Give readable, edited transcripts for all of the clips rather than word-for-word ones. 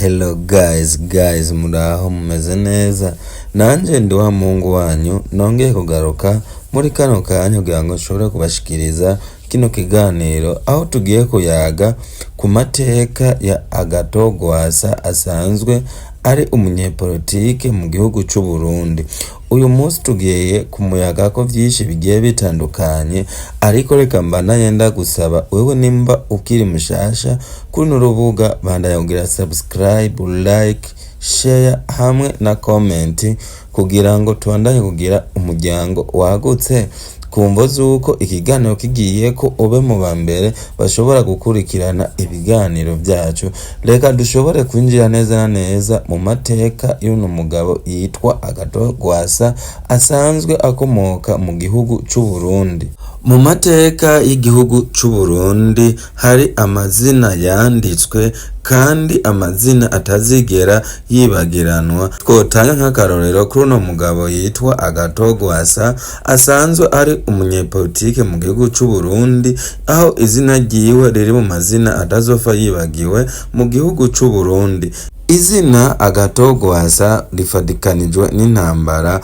Hello guys, guys, muraho, mumeze neza? Nanje ndi wa muhungu wanyu, nongeye kugaruka muri kano kanya kugira ngo nshobore kubashikiriza kino kiganiro aho tugiye kuyaga ku mateka ya Agathon Rwasa, asanzwe ari umunyepolitike mu gihugu c'u Burundi. Uyu munsi tugiye kumuyagako vyinshi bigiye bitandukanye, ariko reka mbandanye ndagusaba wewe nimba ukiri mushasha kuri runo rubuga, bandanya kugira subscribe, like, share hamwe na comment kugira ngo tubandanye kugira umuryango wagutse, ku mvo z'uko ikiganiro kigiye ko ube mu ba mbere bashobora gukurikirana ibiganiro vyacu. Reka dushobore kwinjira neza na neza mu mateka y'uno mugabo yitwa Agathon Rwasa, asanzwe akomoka mu gihugu c'u Burundi. Mu mateka y'igihugu c'u Burundi hari amazina yanditswe kandi amazina atazigera yibagiranwa. Twotanga nk'akarorero kuri uno mugabo yitwa Agathon Rwasa, asanzwe ari umunyepolitike mu gihugu c'u Burundi, aho izina ryiwe riri mu mazina atazopfa yibagiwe mu gihugu c'u Burundi. Izina Agathon Rwasa rifadikanijwe n'intambara,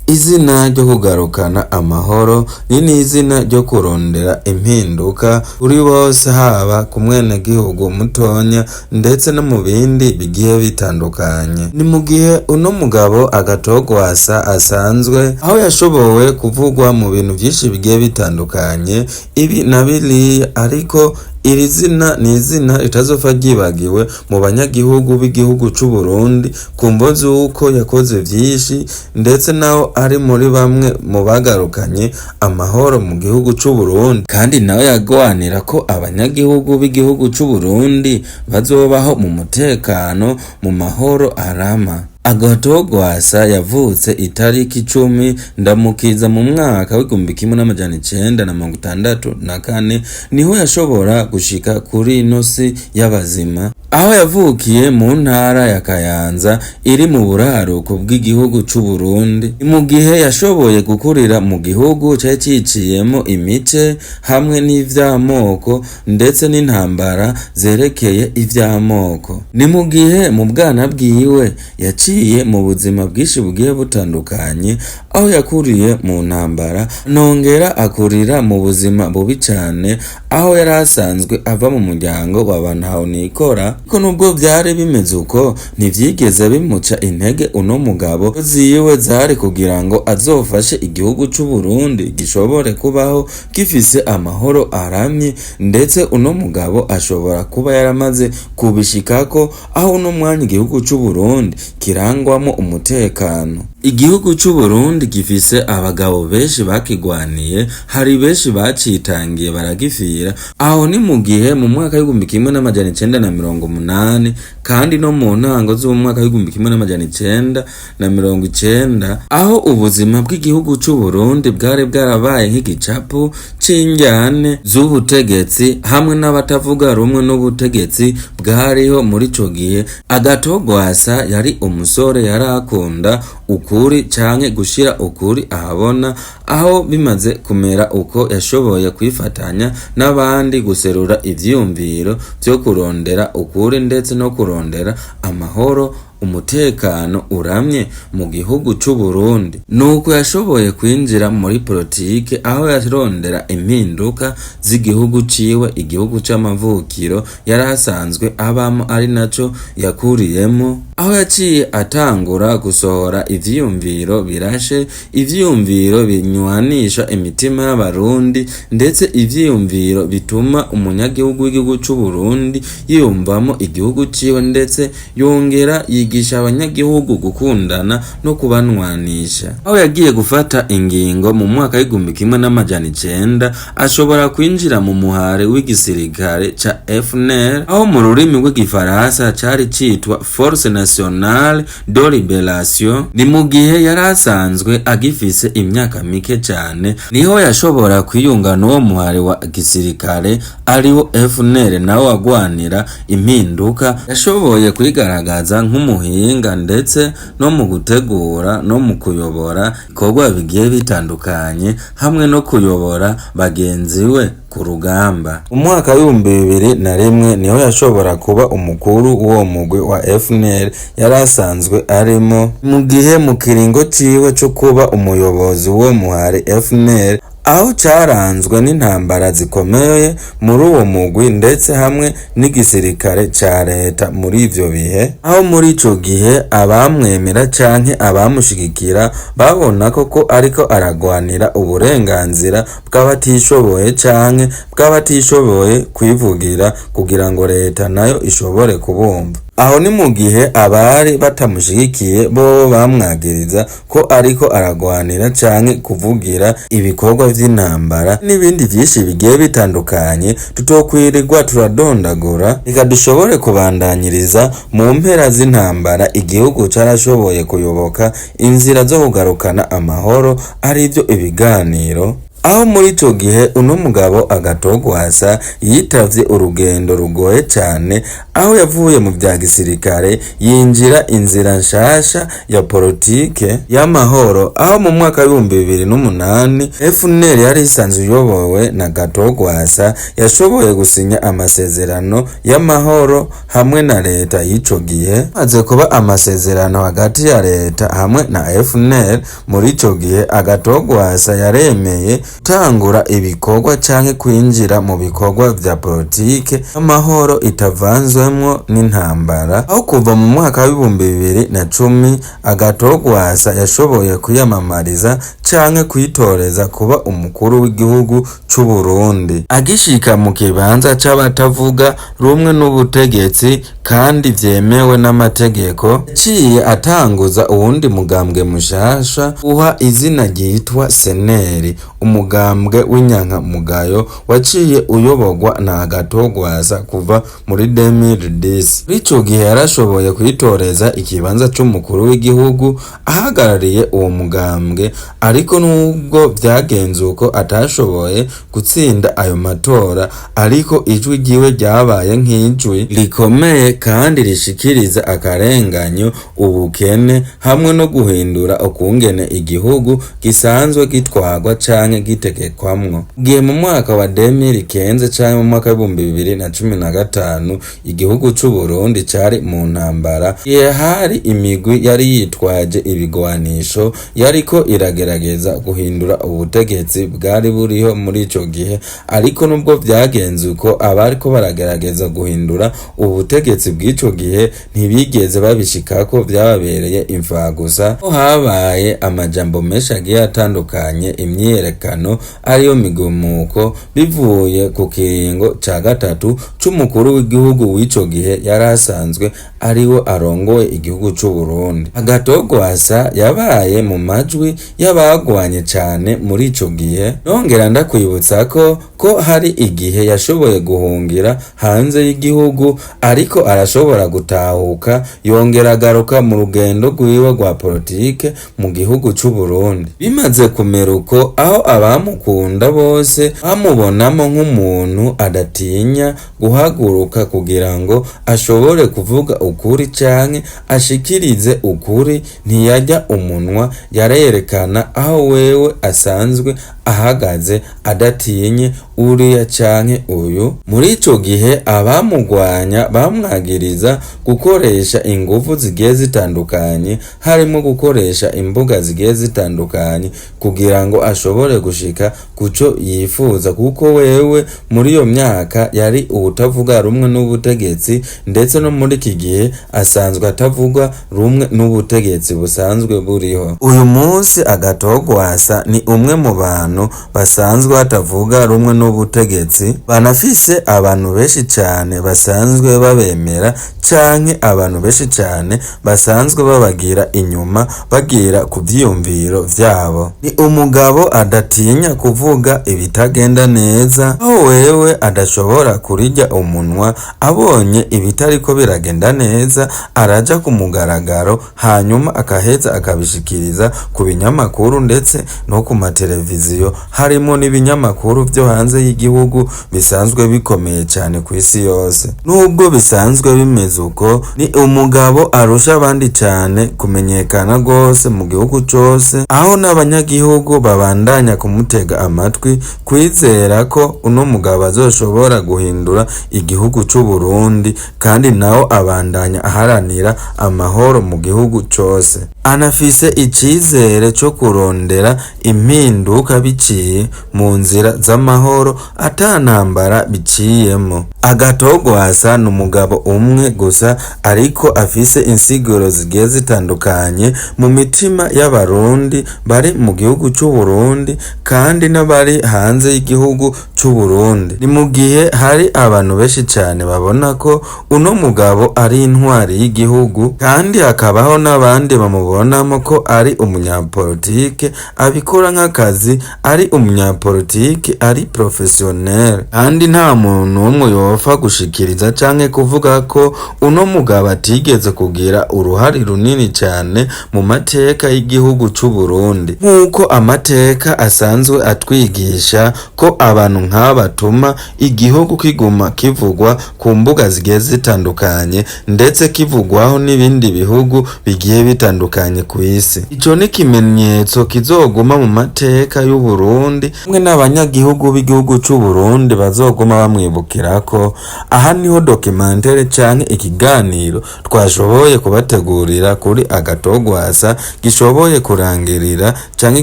izina ryo kugarukana amahoro, ni n'izina ryo kurondera impinduka kuri bose, haba ku mwenegihugu mutonya ndetse no mu bindi bigiye bitandukanye. Ni mu gihe uno mugabo Agathon Rwasa asanzwe aho yashobowe kuvugwa mu bintu vyinshi bigiye bitandukanye, ibi na biriya, ariko iri zina ni izina ritazopfa ryibagiwe mu banyagihugu b'igihugu c'u Burundi, ku mvo z'uko yakoze vyinshi, ndetse naho ari muri bamwe mu bagarukanye amahoro mu gihugu c'u Burundi, kandi nawe yagwanira ko abanyagihugu b'igihugu c'u Burundi bazobaho mu mutekano, mu mahoro arama. Agathon Rwasa yavutse itariki 10 Ndamukiza mu mwaka w'1964, niho yashobora gushika kuri ino si y'abazima, aho yavukiye mu ntara ya Kayanza iri mu buraruko bw'igihugu c'u Burundi. Mu gihe yashoboye gukurira mu gihugu cari ciciyemo imice hamwe n'ivy'amoko ndetse n'intambara zerekeye ivy'amoko. Ni mu gihe mu bwana bwiwe yaciye mu buzima bwinshi bugiye butandukanye, aho yakuriye mu ntambara, nongera akurira mu buzima bubi cane, aho yari asanzwe ava mu muryango wa bantahonikora. Ariko nubwo vyari bimeze uko, ntivyigeze bimuca intege. Uno mugabo ziwe zari kugira ngo azofashe igihugu c'u Burundi gishobore kubaho gifise amahoro aramye, ndetse uno mugabo ashobora kuba yaramaze kubishikako, aho uno mwanya igihugu c'u Burundi kirangwamo umutekano. Igihugu c'u Burundi gifise abagabo benshi bakigwaniye, hari benshi bacitangiye baragifira. Aho ni mu gihe mu mwaka w'1980 kandi no mu ntango z'umwaka w'1990, aho ubuzima bw'igihugu c'u Burundi bwari bwarabaye nk'igicapu c'injyane z'ubutegetsi hamwe n'abatavuga rumwe n'ubutegetsi bwariho muri ico gihe. Agathon Rwasa yari umusore yari akunda ukuri canke gushira ukuri ahabona. Aho bimaze kumera uko, yashoboye kwifatanya n'abandi guserura ivyiyumviro vyo kurondera ukuri ndetse no kurondera amahoro, umutekano uramye mu gihugu c'u Burundi. Nuko yashoboye kwinjira muri politike, aho yarondera impinduka z'igihugu ciwe, igihugu c'amavukiro yari asanzwe abamo ari naco yakuriyemo, aho yaciye atangura gusohora ivyiyumviro birashe, ivyiyumviro binywanisha imitima y'Abarundi, ndetse ivyiyumviro bituma umunyagihugu w'igihugu c'u Burundi yiyumvamo igihugu ciwe, ndetse yongera yigisha abanyagihugu gukundana no kubanwanisha. Aho yagiye gufata ingingo mu mwaka w'1990, ashobora kwinjira mu muhare w'igisirikare ca FNL, aho mu rurimi rw'igifaransa cari citwa Force Nationale de Liberation. Ni mu gihe yari asanzwe agifise imyaka mike cane, niho yashobora kwiyunga n'uwo muhare wa gisirikare ariwo FNL, nawe wagwanira impinduka. Yashoboye kwigaragaza nk'umuntu nk'umuhinga ndetse no mu gutegura no mu kuyobora ibikorwa bigiye bitandukanye hamwe no kuyobora bagenzi we ku rugamba. Umwaka w'2001 niho yashobora kuba umukuru w'uwo mugwi wa FNL yari asanzwe arimo, mu gihe mu kiringo ciwe co kuba umuyobozi w'uwo muhari FNL, aho caranzwe n'intambara zikomeye muri uwo mugwi ndetse hamwe n'igisirikare ca leta muri ivyo bihe, aho muri ico gihe abamwemera canke abamushigikira babona ko ariko aragwanira uburenganzira bw'abatishoboye canke bw'abatishoboye kwivugira kugira ngo leta nayo ishobore kubumva. Aho ni mu gihe abari batamushigikiye bobo bamwagiriza ko ariko aragwanira canke kuvugira ibikorwa vy'intambara n'ibindi vyinshi bigiye bitandukanye tutokwirirwa turadondagura. Reka dushobore kubandanyiriza mu mpera z'intambara igihugu carashoboye kuyoboka inzira zo kugarukana amahoro, arivyo ibiganiro, aho muri ico gihe uno mugabo Agathon Rwasa yitavye urugendo rugoye cane, aho yavuye mu vya gisirikare yinjira inzira nshasha ya politike y'amahoro, aho mu mwaka w'2008 FNL yari isanzwe iyobowe na Agathon Rwasa yashoboye gusinya amasezerano y'amahoro hamwe na leta y'ico gihe. Maze kuba amasezerano hagati ya leta hamwe na FNL muri ico gihe, Agathon Rwasa yaremeye gutangura ibikorwa canke kwinjira mu bikorwa vya politike y'amahoro itavanzwemwo n'intambara, aho kuva mu mwaka w'2010 Agathon Rwasa yashoboye kwiyamamariza canke kwitoreza kuba umukuru w'igihugu c'u Burundi. Agishika mu kibanza c'abatavuga rumwe n'ubutegetsi kandi vyemewe n'amategeko, yaciye atanguza uwundi mugambwe mushasha uha izina ryitwa Seneri, umugambwe w'inyankamugayo waciye uyoborwa na Agathon Rwasa kuva muri 2010. Muri ico gihe yarashoboye kwitoreza ikibanza c'umukuru w'igihugu ahagarariye uwo mugambwe, ariko nubwo vyagenze uko atashoboye gutsinda ayo matora, ariko ijwi ryiwe ryabaye nk'ijwi rikomeye kandi rishikiriza akarenganyo, ubukene hamwe no guhindura ukungene igihugu gisanzwe gitwarwa canke gitegekwamwo. Gihe mu mwaka wa 2015 canke mu mwaka w'2015 igihugu c'u Burundi cari mu ntambara, gihe hari imigwi yari yitwaje ibigwanisho yariko iragerageza guhindura ubutegetsi bwari buriho muri ico gihe, ariko nubwo vyagenze uko abariko baragerageza guhindura ubutegetsi bw'ico gihe ntibigeze babishikako, vyababereye imfagusa. Habaye amajambo menshi agiye atandukanye, imyiyerekano ariyo migumuko, bivuye ku kiringo ca gatatu c'umukuru w'igihugu w'ico gihe yari asanzwe ariwe arongoye igihugu c'u Burundi. Agathon Rwasa yabaye mu majwi y'abagwanye cane muri ico gihe. Nongera ndakwibutsa ko hari igihe yashoboye guhungira hanze y'igihugu, ariko arashobora gutahuka yongera agaruka mu rugendo rwiwe rwa politike mu gihugu c'u Burundi. Bimaze kumera uko, aho abamukunda bose bamubonamo nk'umuntu adatinya guhaguruka kugira ngo ashobore kuvuga ukuri canke ashikirize ukuri, ntiyarya umunwa, yarerekana aho wewe asanzwe ahagaze adatinye uriya canke uyu. Muri ico gihe abamugwanya bamwagiriza gukoresha inguvu zigiye zitandukanye, harimo gukoresha imbuga zigiye zitandukanye kugira ngo ashobore gushika kuco yifuza, kuko wewe muri iyo myaka yari uwutavuga rumwe n'ubutegetsi, ndetse no muri iki gihe asanzwe atavuga rumwe n'ubutegetsi busanzwe buriho. Uyu munsi Agathon Rwasa ni umwe mu bantu basanzwe batavuga rumwe n'ubutegetsi, banafise abantu benshi cane basanzwe babemera canke abantu benshi cane basanzwe babagira inyuma bagira ku vyiyumviro vyabo. Ni umugabo adatinya kuvuga ibitagenda neza, aho wewe adashobora kurirya umunwa abonye ibitariko biragenda neza, araja ku mugaragaro hanyuma akaheza akabishikiriza ku binyamakuru ndetse no ku mateleviziyo. amaradiyo, harimo n'ibinyamakuru vyo hanze y'igihugu bisanzwe bikomeye cyane ku isi yose. Nubwo bisanzwe bimeze uko, ni umugabo arusha abandi cyane kumenyekana rwose mu gihugu cose, aho n'abanyagihugu babandanya kumutega amatwi, kwizera ko uno mugabo azoshobora guhindura igihugu c'u Burundi, kandi nawe abandanya aharanira amahoro mu gihugu cose. Anafise icizere co kurondera impinduka biciye mu nzira z'amahoro, ata ntambara biciyemo. Agathon ni umugabo umwe gusa, ariko afise insiguro zigiye zitandukanye mu mitima y'Abarundi bari mu gihugu c'u Burundi kandi n'abari hanze y'igihugu c'u Burundi. Ni mu gihe hari abantu benshi cane babona ko uno mugabo ari intwari y'igihugu, kandi hakabaho n'abandi bamubonamo ko ari umunyapolitike abikora nk'akazi, ari umunyapolitike ari professionnel, kandi nta muntu n'umwe yopfa gushikiriza canke kuvuga ko uno mugabo atigeze kugira uruhare runini cane mu mateka y'igihugu c'u Burundi, nk'uko amateka asanzwe atwigisha ko abantu nk'aba batuma igihugu kiguma kivugwa ku mbuga zigiye zitandukanye, ndetse kivugwaho n'ibindi bihugu bigiye bitandukanye ku isi. Ico ni ikimenyetso kizoguma mu mateka y'u Burundi, hamwe n'abanyagihugu b'igihugu c'u Burundi bazoguma bamwibukirako. Aha niho documentaire canke ikiganiro twashoboye kubategurira kuri Agathon Rwasa gishoboye kurangirira canke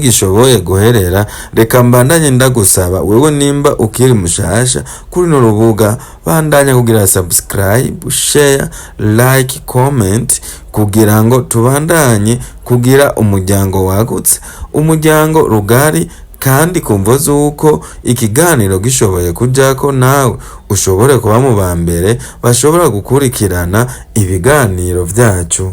gishoboye guherera. Reka mbandanye ndagusaba wewe, nimba ukiri mushasha kuri runo rubuga, bandanya kugira subscribe, share, like, comment, kugira ngo tubandanye kugira umuryango wagutse, umuryango rugari, kandi kumvo z'uko ikiganiro gishoboye kujako nawe ushobore kuba mu ba mbere bashobora gukurikirana ibiganiro vyacu.